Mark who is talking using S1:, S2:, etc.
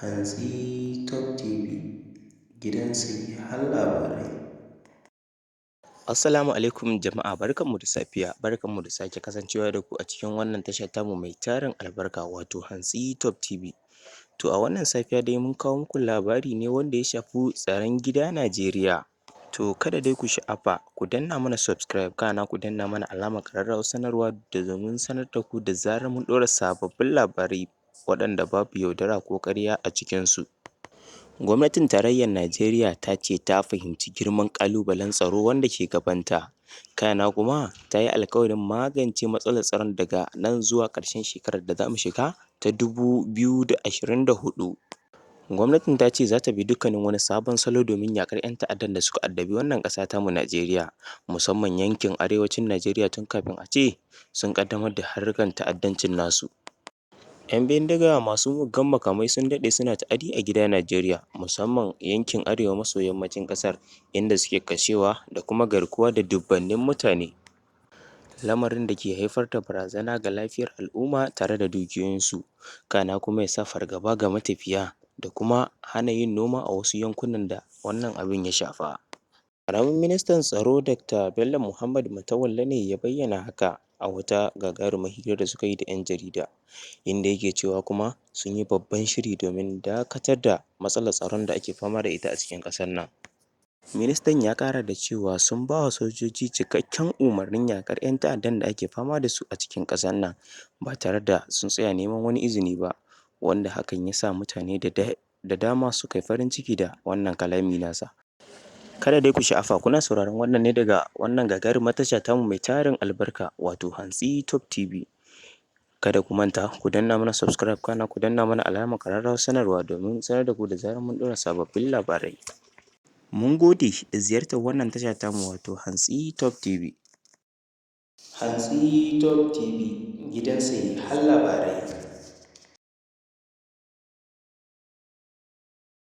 S1: Hantsi Top TV, gidan sahihan labarai.
S2: Assalamu alaikum jama'a, barkanmu da safiya, barkanmu da sake kasancewa da ku a cikin wannan tasha tamu mai tarin albarka, wato Hantsi Top TV. To a wannan safiya dai mun kawo muku labari ne wanda ya shafi tsaron gida Najeriya. To kada dai ku sha'afa, ku danna mana subscribe, kana ku danna mana alamar ƙararrawar sanarwa da domin sanar da ku da zarar mun ɗora sababbin labarai waɗanda babu yaudara ko ƙarya a cikinsu. Gwamnatin tarayyar Najeriya ta ce ta fahimci girman ƙalubalen tsaro wanda ke gabanta, kana kuma ta yi alƙawarin magance matsalar tsaron daga nan zuwa ƙarshen shekarar da za mu shiga ta 2024. Gwamnatin ta ce za ta bi dukkanin wani sabon salo domin yaƙar 'yan ta'addan da suka addabi wannan ƙasa tamu Najeriya, musamman yankin arewacin Najeriya, tun kafin a ce sun ƙaddamar da harkar ta'addancin nasu. 'Yan bindiga masu muggan makamai sun daɗe suna ta'adi a gida Najeriya, musamman yankin arewa maso yammacin ƙasar, inda suke kashewa da kuma garkuwa da dubunnan mutane. Lamarin da ke haifar da barazana ga lafiyar al'umma tare da dukiyoyinsu, kana kuma ya sa fargaba ga matafiya da kuma hana yin noma a wasu yankunan da wannan abin ya shafa. Ƙaramin ministan tsaro Dr. Bello Muhammad Matawalle ne ya bayyana haka a wata gagarumar hira da suka yi da 'yan jarida, inda yake cewa kuma sun yi babban shiri domin dakatar da matsalar tsaron da ake fama da ita a cikin ƙasar nan. Ministan ya ƙara da cewa sun ba wa sojoji cikakken umarnin yaƙar 'yan ta'addan da ake fama da su a cikin ƙasar nan ba tare da sun tsaya neman wani izini ba, wanda hakan ya sa mutane da dama suka yi farin ciki da wannan kalami nasa. Kada dai ku sha'afa, kuna sauraron wannan ne daga wannan gagarumar tasha tamu mai tarin albarka, wato Hantsi Top TV. Kada ku manta ku danna mana subscribe, kana ku danna mana alamar ƙararrawar sanarwa domin sanar da ku da zarar mun ɗora sababbin labarai. Mun gode da ziyartar wannan tasha tamu, wato Hantsi Top TV.
S1: Hantsi Top TV, gidan sahihan labarai.